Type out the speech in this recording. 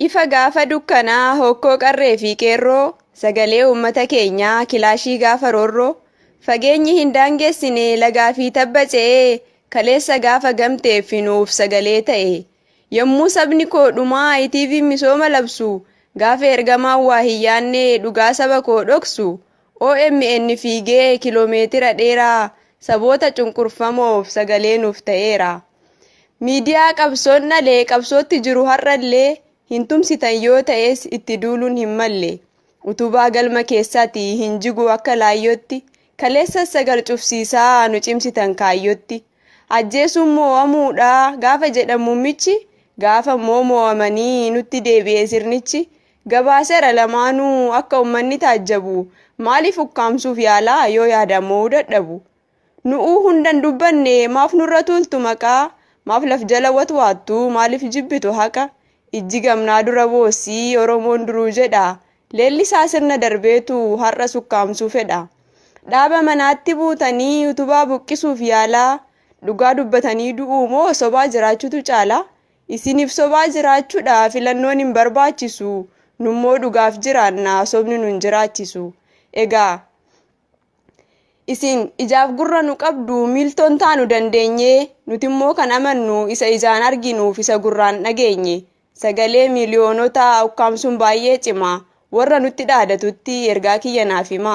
Ifa gaafa dukkanaa hokkoo qarree fi qeerroo, sagalee uummata keenyaa kilaashii gaafa roorroo, fageenyi hin daangeessine lagaa fi tabba ce'ee, kaleessa gaafa gamteef nuuf sagalee ta'e. Yommuu sabni koo dhumaa ITV misooma labsu, gaafa ergamaan waa hin yaanne dhugaa saba koo dhoksu, OMN fiigee kiloomeetira dheeraa saboota cunqurfamoof sagalee nuuf ta'eera. Miidiyaa qabsoon dhalee qabsootti jiru har'allee hin tumsitan yoo ta'es itti duuluun hin malle. Utubaa galma keessaati hin jigu akka laayyootti, kaleessa sagal cufsiisaa nu cimsitan kaayyootti. Ajjeesuun moo'amuudha gaafa jedhan muummichi, gaafa immoo moo'amanii nutti deebi'e sirnichi. Gabaaseera lamaanuu akka uummanni taajjabu, maaliif ukkaamsuuf yaalaa yoo yaadaan moo'uu dadhabu? Nu'uu hundan dubbanne maaf nurra tuultu maqaa? Maaf laf jala watwaattu maaliif jibbitu haqa? Ijji gamnaa dura boossii Oromoon duruu jedha. Leellisaa sirna darbeetu har'a sukkaamsuu fedha. Dhaaba manaatti buutanii utubaa buqqisuuf yaalaa, dhugaa dubbatanii du'uu moo sobaa jiraachuutu caala? Isiniif sobaa jiraachuudha filannoon hin barbaachisu. Nummoo dhugaaf jiraanna, sobni nun jiraachisu. Egaa isin ijaaf gurra nu qabdu miiltoon taanu dandeenye, nutimmoo kan amannu isa ijaan arginuuf isa gurraan dhageenye. Sagalee miiliyoonota ukkaamsuun baay'ee cima. Warra nutti dhaadatutti ergaa kiyya naaf hima.